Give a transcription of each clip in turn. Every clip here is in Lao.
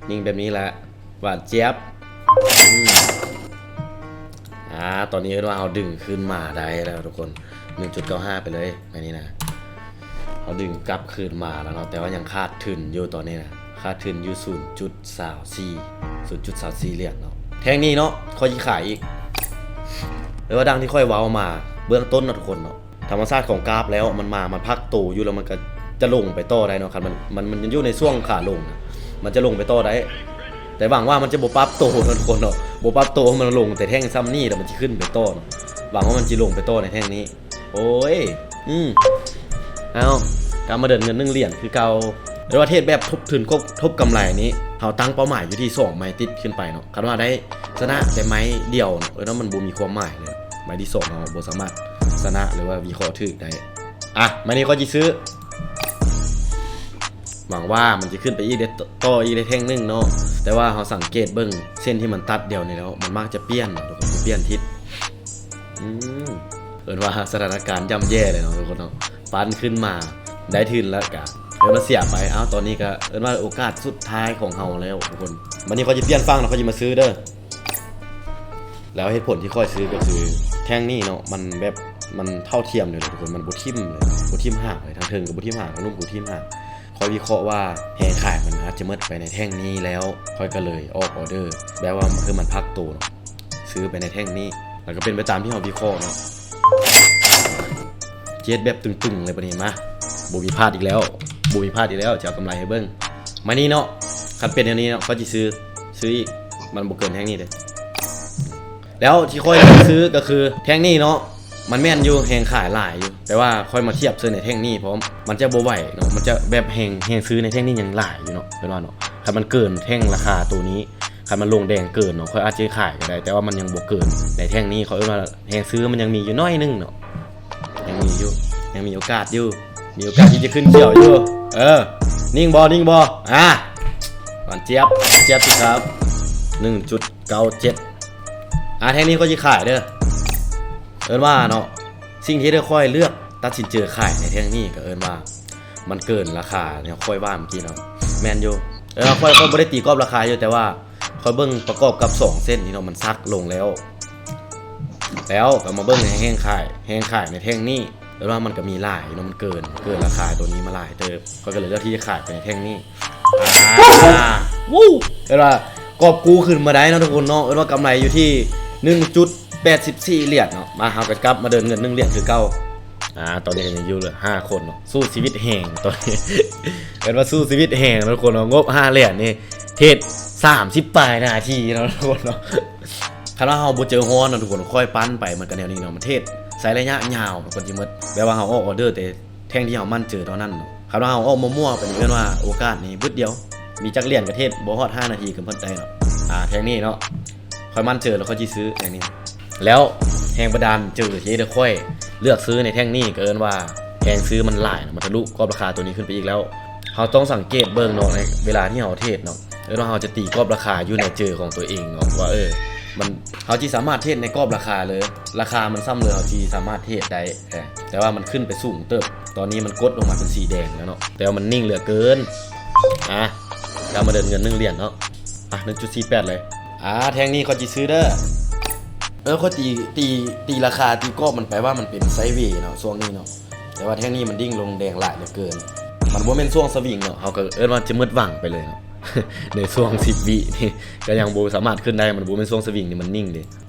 ຍິງແບບນີ້ແຫຼະ ຫວານຈຽບ. ອືມ ອາ ຕອນນີ້ເອີ້ນວ່າເຮົາດຶງຄືນມາໄດ້ແລ້ວທຸກຄົນ ໜຶ່ງຈຸດເກົ້າຫ້າ ໄປເລີຍ ອັນນີ້ນະ ເຮົາດຶງກັບຄືນມາແລ້ວເນາະ ແຕ່ວ່າຍັງຂາດທຶນຢູ່ຕອນນີ້ນະ ຂາດທຶນຢູ່ ສູນຈຸດສາມສີ່ ສູນຈຸດສາມສີ່ຫຼຽນເນາະ. ແທ່ງນີ້ເນາະ ຂ້ອຍຊິຂາຍອີກ ແຕ່ວ່າດັ່ງທີ່ຂ້ອຍເວົ້າມາເບື້ອງຕົ້ນເນາະທຸກຄົນເນາະ ທຳມະຊາດຂອງກາບແລ້ວ ມັນມາ ມັນພັກໂຕຢູ່ ແລ້ວມັນກໍຈະລົງໄປຕໍ່ໄດ້ເນາະ. ຄັນມັນ ມັນ ມັນຢູ່ໃນຊ່ວງຂາລົງນະ ມັນຈະລົງໄປຕໍ່ໄດ້ ແຕ່ຫວັງວ່າມັນຈະບໍ່ປັບໂຕເນາະທຸກຄົນເນາະ ບໍ່ປັບໂຕ ມັນລົງແຕ່ແທ່ງຊ່ຳນີ້ ແລ້ວມັນຊິຂຶ້ນໄປຕໍ່ເນາະ. ຫວັງວ່າມັນຊິລົງໄປຕໍ່ໃນແທ່ງນີ້. ໂອ້ຍ ອືມ ເອົາ ກັບມາເດີນເງິນໜຶ່ງຫຼຽນຄືເກົ່າ. ແຕ່ວ່າເທດແບບທົບທຶນ ທົບ ທົບກຳໄລນີ້ ເຮົາຕັ້ງເປົ້າໝາຍຢູ່ທີ່ສອງໄມ້ຕິດຂຶ້ນໄປເນາະ. ຄັນວ່າໄດ້ຊະນະແຕ່ໄມ້ດຽວເນາະ ເອີ້ນວ່າມັນບໍ່ມີຄວາມໝາຍເລີຍ. ໄມ້ທີສອງເຮົາບໍ່ສາມາດຊະນະ ຫຼືວ່າວິເຄາະຖືກໄດ້. ອ່ະ ໄມ້ນີ້ຂ້ອຍຊິຊື້ ຫວັງວ່າມັນຈະຂຶ້ນໄປອີກໄດ້ ຕໍ່ອີກໄດ້ແທ່ງໜຶ່ງເນາະ. ແຕ່ວ່າເຮົາສັງເກດເບິ່ງເສັ້ນທີ່ມັນຕັດດຽວນີ້ແລ້ວ ມັນມັກຈະປ່ຽນເນາະ ທຸກຄົນ ປ່ຽນທິດ. ອືມ ເອີ້ນວ່າສະຖານະການຍ່ຳແຍ່ເລີຍເນາະທຸກຄົນເນາະ. ປັ້ນຂຶ້ນມາໄດ້ທຶນແລ້ວກະເອີ້ນວ່າເສຍໄປ. ເອົ້າ ຕອນນີ້ກະເອີ້ນວ່າໂອກາດສຸດທ້າຍຂອງເຮົາແລ້ວທຸກຄົນ. ບັດນີ້ຂ້ອຍຈະປ່ຽນຝັ່ງເນາະ ຂ້ອຍຈະມາຊື້ເດີ້. ແລ້ວເຫດຜົນທີ່ຂ້ອຍຊື້ກໍຄື ແທ່ງນີ້ເນາະ ມັນແບບ ມັນເທົ່າທຽມເລີຍທຸກຄົນ ມັນບໍ່ຖິ້ມເລີຍ ບໍ່ຖິ້ມຫາງເລີຍ ທາງເທິງກໍບໍ່ຖິ້ມຫາງ ທາງລຸ່ມກໍບໍ່ຖິ້ມຫາງ. ຂ້ອຍວິເຄາະວ່າແຮງຂາຍມັນອາດຈະໝົດໄປໃນແທ່ງນີ້ແລ້ວ ຂ້ອຍກໍເລີຍອອກອອເດີ ແບບວ່າຄືມັນພັກໂຕເນາະ ຊື້ໄປໃນແທ່ງນີ້ ແລ້ວກໍເປັນໄປຕາມທີ່ເຮົາວິເຄາະເນາະ. ເຈັດແບບຕຶງໆເລີຍບັດນີ້ ມາ ບໍ່ມີພາດອີກແລ້ວ ບໍ່ມີພາດອີກແລ້ວ ຈະເອົາກຳໄລໃຫ້ເບິ່ງ. ມານີ້ເນາະ ຄັນເປັນແນວນີ້ເນາະ ຂ້ອຍຊິຊື້ ຊື້ອີກ ມັນບໍ່ເກີນແທ່ງນີ້ເດ້. ແລ້ວທີ່ຂ້ອຍຊື້ກໍຄືແທ່ງນີ້ເນາະ ມັນແມ່ນຢູ່ ແຮງຂາຍຫຼາຍຢູ່ ແຕ່ວ່າຂ້ອຍມາທຽບໃສ່ໃນແທ່ງນີ້ ເພາະມັນຈະບໍ່ໄຫວເນາະ ມັນຈະແບບແຮງ ແຮງຊື້ໃນແທ່ງນີ້ຍັງຫຼາຍຢູ່ເນາະ ເພິ່ນວ່າເນາະ. ຄັນມັນເກີນແທ່ງລາຄາໂຕນີ້ ຄັນມັນລົງແດງເກີນເນາະ ຂ້ອຍອາດຈະຂາຍກໍໄດ້ ແຕ່ວ່າມັນຍັງບໍ່ເກີນໃນແທ່ງນີ້ ເຂົາເອີ້ນວ່າແຮງຊື້ມັນຍັງມີຢູ່ໜ້ອຍໜຶ່ງເນາະ ຍັງມີຢູ່ ຍັງມີໂອກາດຢູ່ ມີໂອກາດທີ່ຈະຂຶ້ນຂຽວຢູ່. ເອີ ນິ່ງບໍ່ ນິ່ງບໍ່ ອາ ຫວານຈຽບ ຫວານຈຽບສິຄັບ ໜຶ່ງຈຸດເກົ້າເຈັດ. ອາ ແທ່ງນີ້ຂ້ອຍຊິຂາຍເດີ້ ເອີ້ນວ່າເນາະ ສິ່ງທີ່ເຮັດໃຫ້ຂ້ອຍເລືອກຕັດສິນໃຈຂາຍໃນແທ່ງນີ້ ກໍເອີ້ນວ່າມັນເກີນລາຄາທີ່ຂ້ອຍວ່າເມື່ອກີ້ເນາະ ແມ່ນຢູ່. ເອີ ຂ້ອຍ ຂ້ອຍບໍ່ໄດ້ຕີກອບລາຄາຢູ່ ແຕ່ວ່າຂ້ອຍເບິ່ງປະກອບກັບສອງເສັ້ນນີ້ເນາະ ມັນສັກລົງແລ້ວ ແລ້ວກໍມາເບິ່ງໃນແຮງຂາຍ ແຮງຂາຍໃນແທ່ງນີ້ ເອີ້ນວ່າມັນກໍມີຫຼາຍເນາະ ມັນເກີນ ເກີນລາຄາໂຕນີ້ມາຫຼາຍເຕີບ ຂ້ອຍກໍເລີຍເລືອກທີ່ຈະຂາຍໄປໃນແທ່ງນີ້. ອາ ວູ້ ເອີ້ນວ່າກອບກູ້ຄືນມາໄດ້ເນາະທຸກຄົນເນາະ ເອີ້ນວ່າກຳໄລຢູ່ທີ່ໜຶ່ງຈຸດແປດສິບສີ່ຫຼຽນເນາະ. ມາ ເຮົາກໍກັບມາເດີນເງິນໜຶ່ງຫຼຽນຄືເກົ່າ. ອາ ຕອນນີ້ກໍຍັງຢູ່ເຫຼືອຫ້າຄົນເນາະ ສູ້ຊີວິດແຮງຕອນນີ້ ເອີ້ນວ່າສູ້ຊີວິດແຮງເນາະທຸກຄົນເນາະ. ງົບຫ້າຫຼຽນນີ້ເທດສາມສິບປາຍນາທີເນາະທຸກຄົນເນາະ. ຄັນວ່າເຮົາບໍ່ເຈີຮ້ອນເນາະທຸກຄົນ ຂ້ອຍປັ່ນໄປມັນກໍແນວນີ້ເນາະ ມັນເທດໃຊ້ໄລຍະຍາວ ມັນກໍຊິໝົດ ແບບວ່າເຮົາອອກອອເດີແຕ່ແທ່ງທີ່ເຮົາໝັ້ນເຈີເທົ່ານັ້ນເນາະ. ຄັນວ່າເຮົາອອກມົ້ວໆໄປນີ້ ເອີ້ນວ່າໂອກາດນີ້ບຶດດຽວ ມີຈັກຫຼຽນກໍເທດບໍ່ຮອດຫ້ານາທີກໍໝົດໄດ້ເນາະ. ອາ ແທ່ງນີ້ເນາະ ຂ້ອຍໝັ້ນເຈີແລ້ວຂ້ອຍຊິຊື້ແທ່ງນີ້. ແລ້ວແຮງບັນດານໃຈທີ່ເຮັດໃຫ້ຂ້ອຍເລືອກຊື້ໃນແທ່ງນີ້ ກໍເອີ້ນວ່າແຮງຊື້ມັນຫຼາຍເນາະ ມັນທະລຸກອບລາຄາໂຕນີ້ຂຶ້ນໄປອີກແລ້ວ. ເຮົາຕ້ອງສັງເກດເບິ່ງເນາະ ໃນເວລາທີ່ເຮົາເທດເນາະ ເອີ້ນວ່າເຮົາຈະຕີກອບລາຄາຢູ່ໃນເຈີຂອງຕົວເອງເນາະ ວ່າ ເອີ ມັນ ເຮົາຊິສາມາດເທດໃນກອບລາຄາເລີຍ ລາຄາມັນສ່ຳເລີ ເຮົາຊິສາມາດເທດໄດ້ ເອີ ແຕ່ວ່າມັນຂຶ້ນໄປສູງເຕີບ ຕອນນີ້ມັນກົດລົງມາເປັນສີແດງແລ້ວເນາະ ແຕ່ວ່າມັນນິ່ງເຫຼືອເກີນ. ອາ ກັບມາເດີນເງິນໜຶ່ງຫຼຽນເນາະ ອາ ໜຶ່ງຈຸດສີ່ແປດເລີຍ. ອາ ແທ່ງນີ້ຂ້ອຍຊິຊື້ເດີ້. ເອີ ຂ້ອຍຕີ ຕີ ຕີລາຄາ ຕີກອບມັນໄປວ່າມັນເປັນໄຊເວເນາະ ຊ່ວງນີ້ເນາະ ແຕ່ວ່າແທ່ງນີ້ມັນດີ້ງລົງແດງຫຼາຍເຫຼືອເກີນ. ມັນບໍ່ແມ່ນຊ່ວງສະວິງເນາະ ເຮົາກໍເອີ້ນວ່າຈະໝົດຫວັງໄປເລີຍເນາະ ໃນຊ່ວງສິບວິນີ້ ກໍຍັງບໍ່ສາມາດຂຶ້ນໄດ້ ມັນບໍ່ແມ່ນຊ່ວງສະວິງນີ້ ມັນນິ່ງເດ້.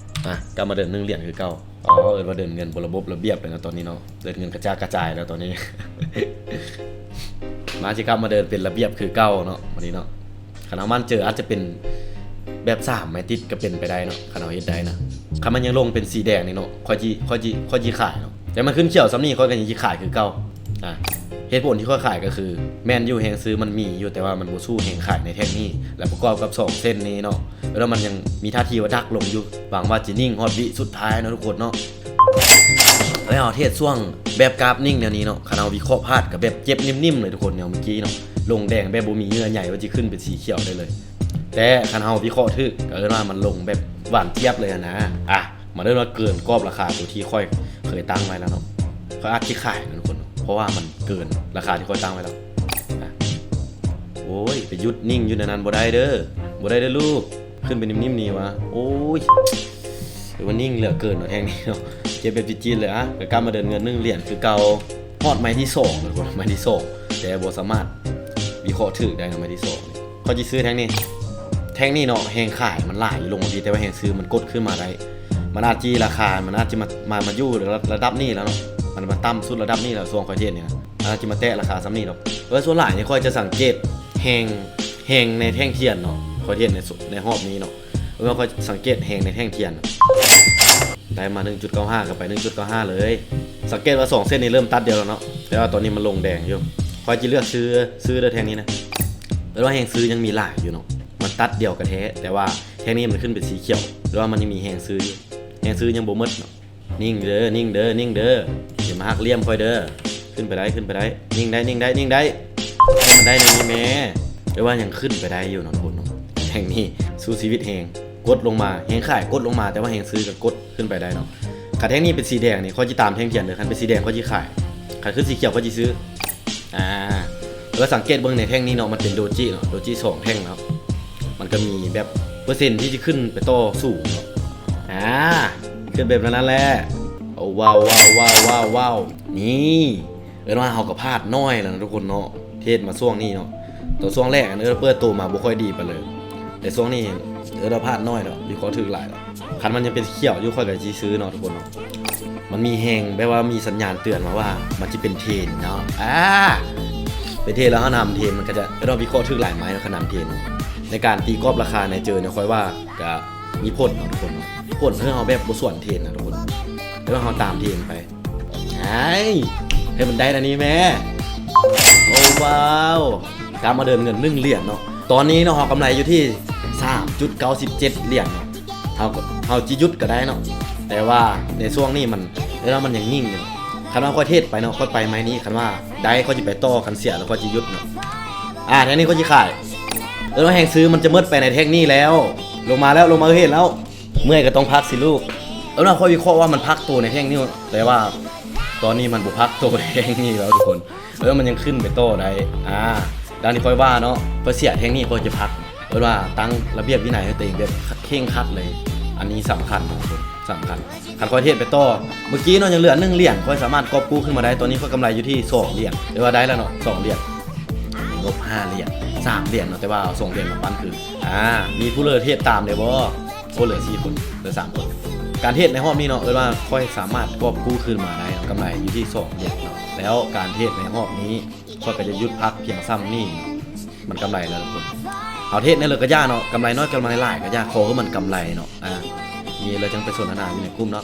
ອາ ກັບມາເດີນໜຶ່ງຫຼຽນຄືເກົ່າ. ອໍ ເອີ້ນວ່າເດີນເງິນບໍ່ລະບົບລະບຽບເລີຍເນາະ ຕອນນີ້ເນາະ ເດີນເງິນກະຈາກກະຈາຍແລ້ວຕອນນີ້. ມາ ຊິກັບມາເດີນເປັນລະບຽບຄືເກົ່າເນາະ ບັດນີ້ເນາະ. ຄັນເຮົາໝັ້ນເຈີອາດຈະເປັນແບບສາມໄມ້ຕິດກໍເປັນໄປໄດ້ເນາະ ຄັນເຮົາເຮັດໄດ້ນະ. ຄັນມັນຍັງລົງເປັນສີແດງນີ້ເນາະ ຂ້ອຍຊິ ຂ້ອຍຊິ ຂ້ອຍຊິຂາຍເນາະ ແຕ່ມັນຂຶ້ນຂຽວສ່ຳນີ້ ຂ້ອຍກໍຍັງຊິຂາຍຄືເກົ່າ. ອາ ເຫດຜົນທີ່ຂ້ອຍຂາຍກໍຄື ແມ່ນຢູ່ ແຮງຊື້ມັນມີຢູ່ ແຕ່ວ່າມັນບໍ່ສູ້ແຮງຂາຍໃນແທ່ງນີ້ ແລະປະກອບກັບສອງເສັ້ນນີ້ເນາະ ແລ້ວມັນຍັງມີທ່າທີວ່າດັກລົງຢູ່. ຫວັງວ່າຈະນິ່ງຮອດວິສຸດທ້າຍເນາະທຸກຄົນເນາະ. ແລ້ວເຮົາເທດຊ່ວງແບບກາບນິ່ງແນວນີ້ເນາະ ຄັນເຮົາວິເຄາະພາດກໍແບບເຈັບນິ່ມໆເລີຍທຸກຄົນ ແນວເມື່ອກີ້ເນາະ ລົງແດງແບບບໍ່ມີເຍື່ອໃຍວ່າຊິຂຶ້ນເປັນສີຂຽວໄດ້ເລີຍ. ແຕ່ຄັນເຮົາວິເຄາະຖືກ ກໍເອີ້ນວ່າມັນລົງແບບຫວານຈຽບເລີຍຫັ້ນນະ. ອາ ມາເລີ່ມວ່າເກີນກອບລາຄາຕົວທີ່ຂ້ອຍເຄີຍຕັ້ງໄວ້ແລ້ວເນາະ ຂ້ອຍອາດຊິຂາຍນະທຸກຄົນເນາະ ເພາະວ່າມັນເກີນລາຄາທີ່ຂ້ອຍຕັ້ງໄວ້ແລ້ວ. ອາ ໂອ້ຍ ໄປຢຸດນິ່ງຢູ່ໃນນັ້ນບໍ່ໄດ້ເດີ ບໍ່ໄດ້ເດີລູກ ຂຶ້ນໄປນິ່ມໆນີ້ຫວາ. ໂອ້ຍ ຖືວ່ານິ່ງເຫຼືອເກີນເນາະແທ່ງນີ້ເນາະ ເຈັບແບບຈີດໆເລີຍ. ອະ ກໍກັບມາເດີນເງິນໜຶ່ງຫຼຽນຄືເກົ່າ. ຮອດໄມ້ທີສອງແລ້ວທຸກຄົນ ໄມ້ທີສອງ ແຕ່ບໍ່ສາມາດວິເຄາະຖືກໄດ້ເນາະ ໄມ້ທີສອງ. ຂ້ອຍຊິຊື້ແທ່ງນີ້ ແທ່ງນີ້ເນາະ ແຮງຂາຍມັນຫຼາຍຢູ່ລົງມາພີ້ ແຕ່ວ່າແຮງຊື້ມັນກົດຂຶ້ນມາໄດ້. ມັນອາດຈີລາຄາ ມັນອາດຈະມາ ມາ ມາຢູ່ລະ ລະດັບນີ້ແລ້ວເນາະ ມັນມາຕ່ຳສຸດລະດັບນີ້ແລ້ວ ຊ່ວງຂ້ອຍເທຣດນີ້ນະ ມັນອາດຈະມາແຕະລາຄາສ່ຳນີ້ດອກ. ເອີ ສ່ວນຫຼາຍນີ້ຂ້ອຍຈະສັງເກດແຮງ ແຮງໃນແທ່ງທຽນເນາະ ຂ້ອຍເທຣດໃນ ໃນຮອບນີ້ເນາະ. ເອີ ຂ້ອຍສັງເກດແຮງໃນແທ່ງທຽນ ໄດ້ມາໜຶ່ງຈຸດເກົ້າຫ້າ ກໍໄປໜຶ່ງຈຸດເກົ້າຫ້າເລີຍ. ສັງເກດວ່າສອງເສັ້ນນີ້ເລີ່ມຕັດດຽວແລ້ວເນາະ ແຕ່ວ່າຕອນນີ້ມັນລົງແດງຢູ່. ຂ້ອຍຈະເລືອກຊື້ ຊື້ເດີແທ່ງນີ້ນະ ແປວ່າແຮງຊື້ຍັງມີຫຼາຍຢູ່ເນາະ. ມັນຕັດດຽວກໍແທ້ ແຕ່ວ່າແທ່ງນີ້ມັນຂຶ້ນເປັນສີຂຽວ ແປວ່າມັນຍັງມີແຮງຊື້ຢູ່ ແຮງຊື້ຍັງບໍ່ໝົດເນາະ. ນິ່ງເດີ ນິ່ງເດີ ນິ່ງເດີ ຢ່າມາຫັກຫຼ່ຽມຂ້ອຍເດີ. ຂຶ້ນໄປໄດ້ ຂຶ້ນໄປໄດ້ ນິ່ງໄດ້ ນິ່ງໄດ້ ນິ່ງໄດ້ ໃຫ້ມັນໄດ້ແນວນີ້ແມ້. ແປວ່າຍັງຂຶ້ນໄປໄດ້ຢູ່ເນາະທຸກຄົນເນາະ. ແທ່ງນີ້ສູ້ຊີວິດແຮງ ກົດລົງມາ ແຮງຂາຍກົດລົງມາ ແຕ່ວ່າແຮງຊື້ກໍກົດຂຶ້ນໄປໄດ້ເນາະ. ຄັນແທ່ງນີ້ເປັນສີແດງນີ້ ຂ້ອຍຊິຕາມແທ່ງທຽນເດີ ຄັນເປັນສີແດງຂ້ອຍຊິຂາຍ ຄັນຂຶ້ນສີຂຽວຂ້ອຍຊິຊື້. ອາ ແລ້ວສັງເກດເບິ່ງໃນແທ່ງນີ້ເນາະ ມັນເປັນໂດຈິເນາະ ໂດຈິສອງແທ່ງເນາະ ມັນກໍມີແບບເປີເຊັນທີ່ຈະຂຶ້ນໄປຕໍ່ສູງເນາະ. ອາ ຂຶ້ນໄປແບບນັ້ນແຫຼະ. ໂອ້ ວ້າວ ວ້າວ ວ້າວ ວ້າວ ວ້າວ ນີ້ ເອີ້ນວ່າເຮົາກໍພາດໜ້ອຍແລ້ວນະທຸກຄົນເນາະ ເທຣດມາຊ່ວງນີ້ເນາະ. ຕອນຊ່ວງແລກອັນເອີ້ນວ່າເປີດໂຕມາບໍ່ຄ່ອຍດີປານໃດ ແຕ່ຊ່ວງນີ້ເອີ້ນວ່າພາດໜ້ອຍແລ້ວ ວິເຄາະຖືກຫຼາຍແລ້ວ. ຄັນມັນຍັງເປັນຂຽວຢູ່ ຂ້ອຍກໍຊິຊື້ເນາະທຸກຄົນເນາະ. ມັນມີແຮງ ແບບວ່າມີສັນຍານເຕືອນມາວ່າມັນຊິເປັນເທຣນເນາະ. ອາ ເປັນເທຣນແລ້ວ ເຮົານຳເທຣນ ມັນກໍຈະ ເອີ້ນວ່າວິເຄາະຖືກຫຼາຍໄມ້ເນາະ ຄັນນຳເທຣນ. ໃນການຕີກອບລາຄາໃນເຈີນີ້ ຂ້ອຍວ່າກໍມີຜົນເນາະທຸກຄົນເນາະ ຜົນຄືເຮົາແບບບໍ່ສວນເທຣນນະທຸກຄົນ ແຕ່ວ່າເຮົາຕາມເທຣນໄປ. ໃຫ້ ໃຫ້ມັນໄດ້ນະນີ້ແມ້. ໂອ້ ວ້າວ ກັບມາເດີນເງິນໜຶ່ງຫຼຽນເນາະ. ຕອນນີ້ເນາະ ເຮົາກຳໄລຢູ່ທີ່ສາມຈຸດເກົ້າສິບເຈັດຫຼຽນເນາະ. ເຮົາກໍ ເຮົາຈະຢຸດກໍໄດ້ເນາະ ແຕ່ວ່າໃນຊ່ວງນີ້ມັນ ເວລາມັນຍັງຍິ່ງຢູ່. ຄັນວ່າຂ້ອຍເທຣດໄປເນາະ ຂ້ອຍໄປໄມ້ນີ້ ຄັນວ່າໄດ້ຂ້ອຍຊິໄປຕໍ່ ຄັນເສຍແລ້ວຂ້ອຍຊິຢຸດເນາະ. ອາ ແທ່ງນີ້ຂ້ອຍຊິຂາຍ. ເອີ ແຮງຊື້ມັນຈະໝົດໄປໃນແທ່ງນີ້ແລ້ວ. ລົງມາແລ້ວ ລົງມາເຫັນແລ້ວ. ເມື່ອຍກໍຕ້ອງພັກສິລູກ. ເອີ ຂ້ອຍວິເຄາະວ່າມັນພັກໂຕໃນແທ່ງນີ້ ແຕ່ວ່າຕອນນີ້ມັນບໍ່ພັກໂຕໃນແທ່ງນີ້ແລ້ວທຸກຄົນ. ເອີ ມັນຍັງຂຶ້ນໄປຕໍ່ໄດ້. ອາ ດັ່ງທີ່ຂ້ອຍວ່າເນາະ ຂ້ອຍເສຍແທ່ງນີ້ຂ້ອຍຈະພັກ. ເອີ້ນວ່າຕັ້ງລະບຽບວິໄນໃຫ້ຕົວເອງແບບເຄັ່ງຄັດເລີຍ. ອັນນີ້ສຳຄັນເນາະທຸກຄົນ ສຳຄັນ. ຄັນຂ້ອຍເທຣດໄປຕໍ່ ເມື່ອກີ້ເນາະ ຍັງເຫຼືອໜຶ່ງຫຼຽນ ຂ້ອຍສາມາດກອບກູ້ຂຶ້ນມາໄດ້. ຕອນນີ້ຂ້ອຍກຳໄລຢູ່ທີ່ສອງຫຼຽນ ເອີ້ນວ່າໄດ້ແລ້ວເນາະ ສອງຫຼຽນ ລົບຫ້າຫຼຽນ ສາມຫຼຽນເນາະ ແຕ່ວ່າເອົາສອງຫຼຽນມາປັນຄືນ. ອາ ມີຜູ້ເຫຼືອເທຣດຕາມແດ່ບໍ່? ໂອ້ ເຫຼືອສີ່ຄົນ ເຫຼືອສາມຄົນ. ການເທຣດໃນຮອບນີ້ເນາະ ເອີ້ນວ່າຂ້ອຍສາມາດກອບກູ້ຄືນມາໄດ້ເນາະ ກຳໄລຢູ່ທີ່ສອງຫຼຽນເນາະ. ແລ້ວການເທຣດໃນຮອບນີ້ ຂ້ອຍກໍຈະຢຸດພັກພຽງສ່ຳນີ້ ມັນກຳໄລແລ້ວທຸກຄົນ. ເຮົາເທຣດໃນເລີກະຢາເນາະ ກຳໄລນ້ອຍກຳໄລຫຼາຍກະຢ່າ ຂໍໃຫ້ມັນກຳໄລເນາະ. ອາ ມີແລ້ວຈັ່ງໄປສົນທະນາຢູ່ໃນກຸ່ມເນາະ.